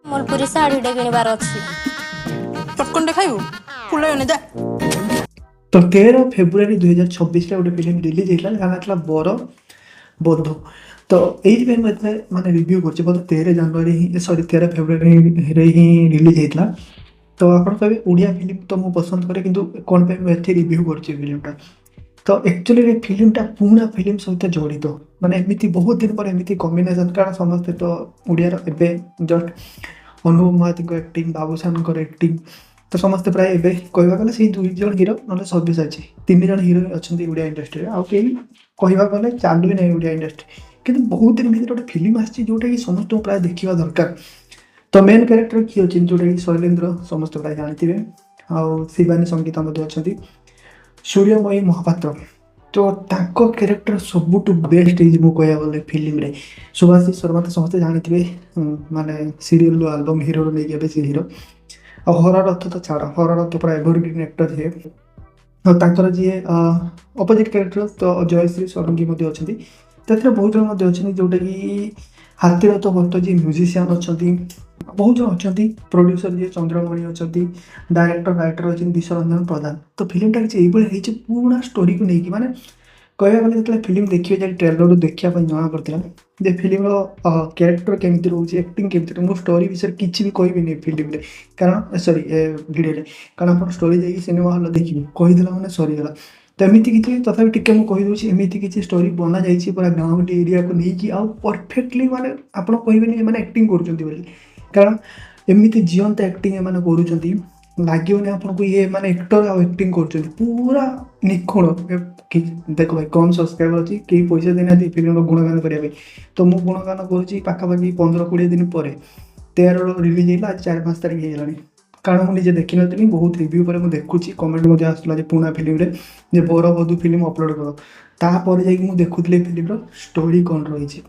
ସମ୍ବଲପୁରୀ ଶାଢ଼ୀଟେ କିଣିବାର ଅଛି। ଚଟକଣିଟେ ଖାଇବୁ? ଫୁଲେଇନି ଯା। ତ 13 ଫେବୃଆରୀ 2026ରେ ଗୋଟେ ଫିଲ୍ମ ରିଲିଜ୍ ହେଇଥିଲା, ଯାହା ନାଁ ଥିଲା ବର ବଧୂ। ତ ଏଇଥିପାଇଁ ମୁଁ ଏଥିରେ ମାନେ ରିଭ୍ୟୁ କରୁଛି। ବୋଧେ 13 ଜାନୁଆରୀ ହିଁ, ସରି, 13 ଫେବୃଆରୀରେ ହିଁ ରିଲିଜ୍ ହେଇଥିଲା। ତ ଆପଣ କହିବେ, ଓଡ଼ିଆ ଫିଲ୍ମ ତ ମୁଁ ପସନ୍ଦ କରେ, କିନ୍ତୁ କ'ଣ ପାଇଁ ମୁଁ ଏଠି ରିଭ୍ୟୁ କରୁଛି ଫିଲ୍ମଟା? ତ ଆକ୍ଚୁଆଲି ଏ ଫିଲ୍ମଟା ପୁରୁଣା ଫିଲ୍ମ ସହିତ ଜଡ଼ିତ। ମାନେ ଏମିତି ବହୁତ ଦିନ ପରେ ଏମିତି କମ୍ବିନେସନ୍, କାରଣ ସମସ୍ତେ ତ ଓଡ଼ିଆର ଏବେ ଜଷ୍ଟ ଅନୁଭବ ମହାନ୍ତିଙ୍କ ଆକ୍ଟିଂ, ବାବୁସାନଙ୍କର ଆକ୍ଟିଂ, ତ ସମସ୍ତେ ପ୍ରାୟ ଏବେ କହିବାକୁ ଗଲେ ସେଇ ଦୁଇ ଜଣ ହିରୋ, ନହେଲେ ସବ୍ୟସାଚୀ, ତିନି ଜଣ ହିରୋ ଅଛନ୍ତି ଓଡ଼ିଆ ଇଣ୍ଡଷ୍ଟ୍ରିରେ। ଆଉ କେହି କହିବାକୁ ଗଲେ ଚାଲୁ ହିଁ ନାହିଁ ଓଡ଼ିଆ ଇଣ୍ଡଷ୍ଟ୍ରି। କିନ୍ତୁ ବହୁତ ଦିନ ଭିତରେ ଗୋଟେ ଫିଲ୍ମ ଆସିଛି, ଯେଉଁଟାକି ସମସ୍ତଙ୍କୁ ପ୍ରାୟ ଦେଖିବା ଦରକାର। ତ ମେନ୍ କ୍ୟାରେକ୍ଟର କିଏ ଅଛନ୍ତି? ଯେଉଁଟାକି ଶୈଲେନ୍ଦ୍ର, ସମସ୍ତେ ପ୍ରାୟ ଜାଣିଥିବେ, ଆଉ ଶିବାନୀ ସଙ୍ଗୀତା ମଧ୍ୟ ଅଛନ୍ତି, ସୂର୍ଯ୍ୟମୟୀ ମହାପାତ୍ର। ତ ତାଙ୍କ କ୍ୟାରେକ୍ଟର ସବୁଠୁ ବେଷ୍ଟ ହେଇଛି ମୁଁ କହିବାକୁ ଗଲେ ଫିଲ୍ମରେ। ସୁଭାଶିଷ ଶର୍ମା ତ ସମସ୍ତେ ଜାଣିଥିବେ, ମାନେ ସିରିଏଲରୁ ଆଲବମ୍ ହିରୋରୁ ନେଇକି ଏବେ ସେ ହିରୋ। ଆଉ ହର ରଥ ତ ଛାଡ଼, ହର ରଥ ପୁରା ଏଭରଗ୍ରିନ୍ ଆକ୍ଟର ସିଏ। ଆଉ ତାଙ୍କର ଯିଏ ଅପୋଜିଟ୍ କ୍ୟାରେକ୍ଟର, ତ ଜୟଶ୍ରୀ ଷଡ଼ଙ୍ଗୀ ମଧ୍ୟ ଅଛନ୍ତି। ସେଥିରେ ବହୁତ ଜଣ ମଧ୍ୟ ଅଛନ୍ତି, ଯେଉଁଟାକି ହାତୀରଥ ଭଟ୍ଟ ଯିଏ ମ୍ୟୁଜିସିଆନ୍ ଅଛନ୍ତି, ବହୁତ ଜଣ ଅଛନ୍ତି। ପ୍ରଡ୍ୟୁସର ଯିଏ ଚନ୍ଦ୍ରମଣି ଅଛନ୍ତି, ଡାଇରେକ୍ଟର ରାଇଟର ଅଛନ୍ତି ବିଶ୍ୱରଞ୍ଜନ ପ୍ରଧାନ। ତ ଫିଲ୍ମଟା କିଛି ଏଇଭଳି ହେଇଛି ପୁରୁଣା ଷ୍ଟୋରିକୁ ନେଇକି। ମାନେ କହିବାକୁ ଗଲେ ଯେତେବେଳେ ଫିଲ୍ମ ଦେଖିବେ ଯାଇ, ଟ୍ରେଲରରୁ ଦେଖିବା ପାଇଁ ଜଣା ପଡ଼ିଥିଲା ଯେ ଫିଲ୍ମର କ୍ୟାରେକ୍ଟର କେମିତି ରହୁଛି, ଆକ୍ଟିଂ କେମିତି ରହୁଛି। ମୁଁ ଷ୍ଟୋରି ବିଷୟରେ କିଛି ବି କହିବିନି ଏ ଫିଲ୍ମରେ, କାରଣ, ସରି, ଏ ଭିଡ଼ିଓରେ, କାରଣ ଆପଣ ଷ୍ଟୋରି ଯାଇକି ସିନେମା ହଲ୍ରେ ଦେଖିବେ। କହିଦେଲା ମାନେ ସରିଗଲା। ତ ଏମିତି କିଛି ତଥାପି ଟିକେ ମୁଁ କହିଦେଉଛି। ଏମିତି କିଛି ଷ୍ଟୋରି ବନାଯାଇଛି ପୁରା ଗାଉଁଲି ଏରିଆକୁ ନେଇକି, ଆଉ ପରଫେକ୍ଟଲି, ମାନେ ଆପଣ କହିବେନି ଏମାନେ ଆକ୍ଟିଂ କରୁଛନ୍ତି ବୋଲି, କାରଣ ଏମିତି ଜିଅନ୍ତା ଆକ୍ଟିଂ ଏମାନେ କରୁଛନ୍ତି, ଲାଗିବନି ଆପଣଙ୍କୁ ଇଏ ମାନେ ଆକ୍ଟର ଆଉ ଆକ୍ଟିଂ କରୁଛନ୍ତି, ପୁରା ନିଖୁଣ। ଦେଖ ଭାଇ, କମ୍ ସବସ୍କ୍ରାଇବର ଅଛି, କେହି ପଇସା ଦେଇନାହାନ୍ତି ଏ ଫିଲ୍ମର ଗୁଣଗାନ କରିବା ପାଇଁ। ତ ମୁଁ ଗୁଣଗାନ କରୁଛି ପାଖାପାଖି 15-20 ଦିନ ପରେ। 13 ରିଲିଜ୍ ହେଇଥିଲା, ଆଜି 4-5 ତାରିଖ ହେଇଗଲାଣି। କାରଣ ମୁଁ ନିଜେ ଦେଖିନଥିଲି, ବହୁତ ରିଭ୍ୟୁ ପରେ ମୁଁ ଦେଖୁଛି। କମେଣ୍ଟ ମଧ୍ୟ ଆସୁଥିଲା ଯେ ପୁରୁଣା ଫିଲ୍ମରେ ଯେ ବର ବଧୂ ଫିଲ୍ମ ଅପଲୋଡ଼ କର। ତାପରେ ଯାଇକି ମୁଁ ଦେଖୁଥିଲି ଏ ଫିଲ୍ମର ଷ୍ଟୋରି କ'ଣ ରହିଛି।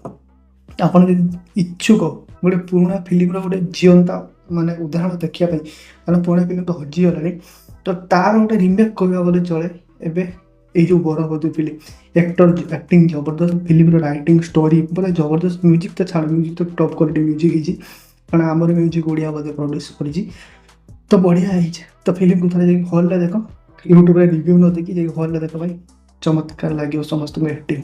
ଆପଣ ଯଦି ଇଚ୍ଛୁକ ଗୋଟେ ପୁରୁଣା ଫିଲ୍ମର ଗୋଟେ ଜିଅନ୍ତା ମାନେ ଉଦାହରଣ ଦେଖିବା ପାଇଁ, କାରଣ ପୁରୁଣା ଫିଲ୍ମ ତ ହଜିଗଲାଣି, ତ ତାର ଗୋଟେ ରିମେକ୍ କହିବାକୁ ଗଲେ ଚଳେ ଏବେ ଏଇ ଯେଉଁ ବର ବଧୂ ଫିଲ୍ମ। ଆକ୍ଟର ଆକ୍ଟିଂ ଜବରଦସ୍ତ, ଫିଲ୍ମର ରାଇଟିଂ, ଷ୍ଟୋରି ପୁରା ଜବରଦସ୍ତ। ମ୍ୟୁଜିକ୍ ତ ଛାଡ଼, ମ୍ୟୁଜିକ୍ ତ ଟପ୍ କ୍ୱାଲିଟି ମ୍ୟୁଜିକ୍ ହେଇଛି, କାରଣ ଆମର ମ୍ୟୁଜିକ୍ ଓଡ଼ିଆ ବୋଧେ ପ୍ରଡ୍ୟୁସ୍ କରିଛି। ତ ବଢ଼ିଆ ହେଇଛି। ତ ଫିଲ୍ମକୁ ଥରେ ଯାଇକି ହଲ୍ରେ ଦେଖ, ୟୁଟ୍ୟୁବରେ ରିଭ୍ୟୁ ନ ଦେଖି ଯାଇକି ହଲ୍ରେ ଦେଖ ଭାଇ, ଚମତ୍କାର ଲାଗିବ ସମସ୍ତଙ୍କୁ ଆକ୍ଟିଂ।